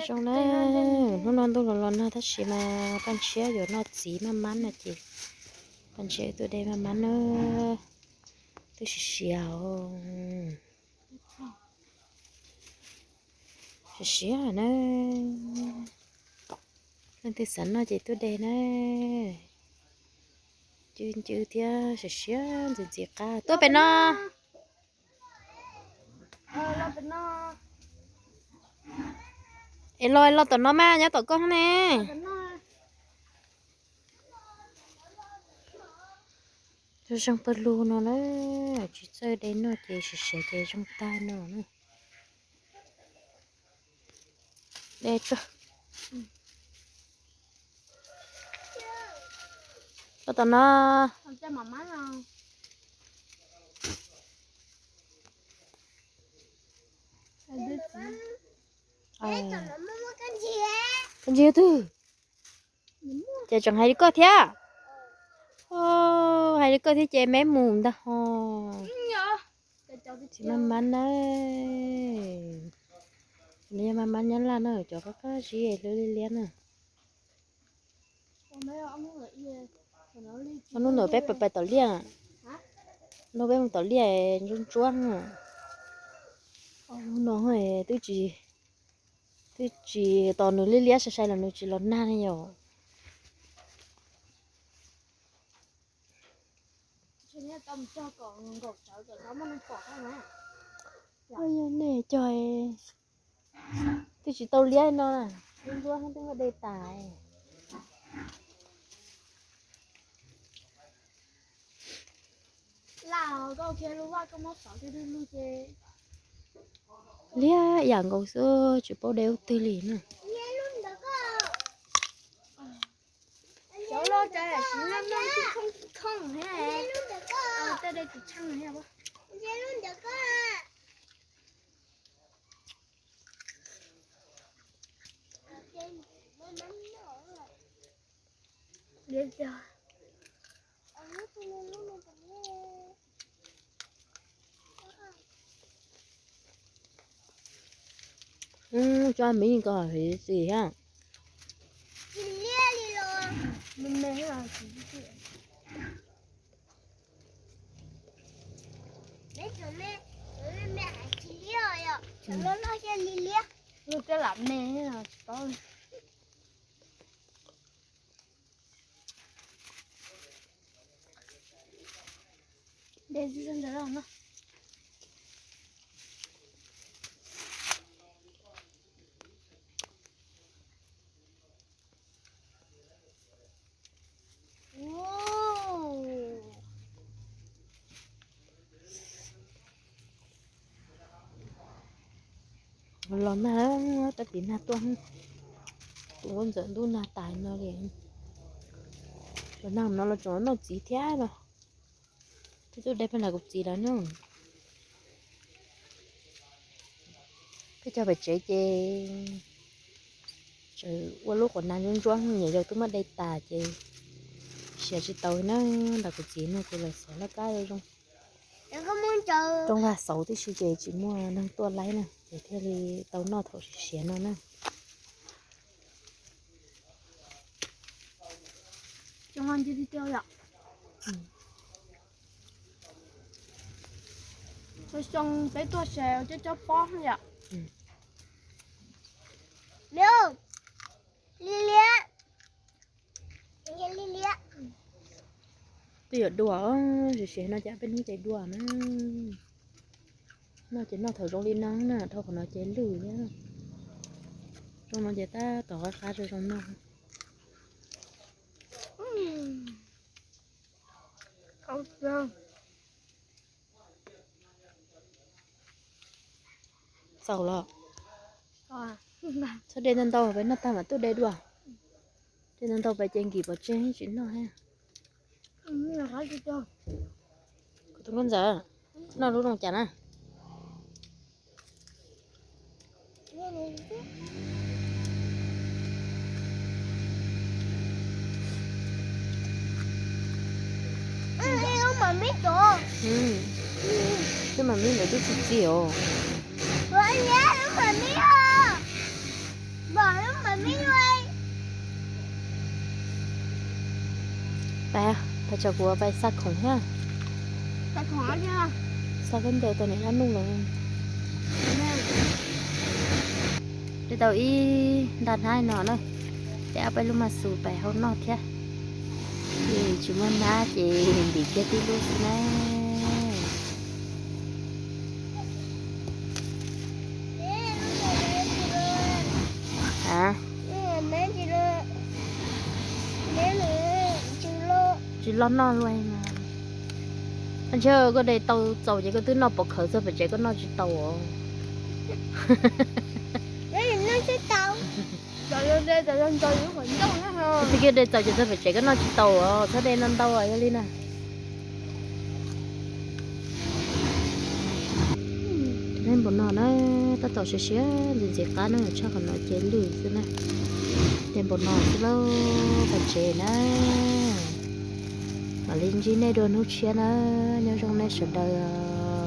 Zoo na, hnub no ntuj los los nag tab sis mas Paj Ntshiab yuav noj txiv maj mab no ces Paj Ntshiab tuaj de maj mab na, twb siav siav, siav siav na. Leej twg xav noj ces tuaj de na, ncw ncw thiab siav siav ntxim ntxim qab. Tuaj pem no. Es los los tom no mas nyob tom koj ne. Zoo pawg lug no na, tsis txawj de noj ces siav siav ces zoo tag no na. De tso. Los tom no. Koj ntsia twg? Ces tseem hais li koj thiab. Hais li koj thiab ces me mus ntag ho. Tsis maj mab na. Nws yog maj mab nyab laj na, cov qab qab zib hlwb liab liab na. Ob hnub ntawd peb pais tom liaj, hnub peb mus tom liaj ntsuab ntsuab. Ob hnub no twb tsis, twb tsis tos nws liab liab sai sai los nws tsis los nag ne yom. Yog nej cog twb tsis tau liab no, ntsuab ntsuab twb muab de tas. Liab yam nkaus xwb tsis paub de ub twg li na. Cov miv ko heev tiag. Lub teb lam me tsis paub. Los nag, tab tis nag tuaj, tus nkauj ntxawm ntuj nag tas no li. Los nag no los tseem noj txiv thiab no. Twb tuaj de peb nram kuv txiv lawm na. Peb cog pem tsev ces tseem ua lub quas nag ntsuab ntsuab, nyuam yaus twb muab de tas ces siav tsis tau na. Nram kuv txiv no ces lawv xov laj kab zoo. Rooj vag xauv tib si ces tsis muaj neeg tuaj laib na, ces thiaj li tau noj thaum siav siav no na. Xyoo peb tuaj se cov cov pob yom. Li liab. Twb yuav dua, siav siav no cas peb hnub ces dua na. Noj ces noj thaum zoo li no na, dhau qhov no ces lwj thiab. Zoo no ces tab tom qab qab zoo zoo noj. Xaus los. Txhob de ntau ntau, peb noj tag mam tuaj de dua. De ntau ntau peb ces nkim pov tseg tsis noj thiab. Kuv tus nkauj ntxawm, noj lub zoo cas na? Twb mam mib ntawd twb tsis txi os. Mam mib os. Pais tso kuv pais xa khoom thiab. Xa khaub ncaws tau niam dab nuj los. Li tau ib nta hnab no na, ces ob peb lub mas xus pais hau noj thiab. Ces tsis muaj hnab ces ntim kiag tib lub xwb na. A, tsis loj noj luaj. Ntshe koj de tau txaus ces koj twb noj pov khawv txog pem tsev koj noj tsis tau os. Twb kiag de txaus ces txog pem tsev koj noj tsis tau os, txhob de ntau ntau yog li na. Neb npaum no na, tab tom siav siav ntxim ntxim qab na, tshaj qhov no ces lwj xwb na. Neb npaum no xwb lauj, pem tsev na. Mam li ntsib nej dua hnub tshiab na, nyob zoo nej sawv daws os.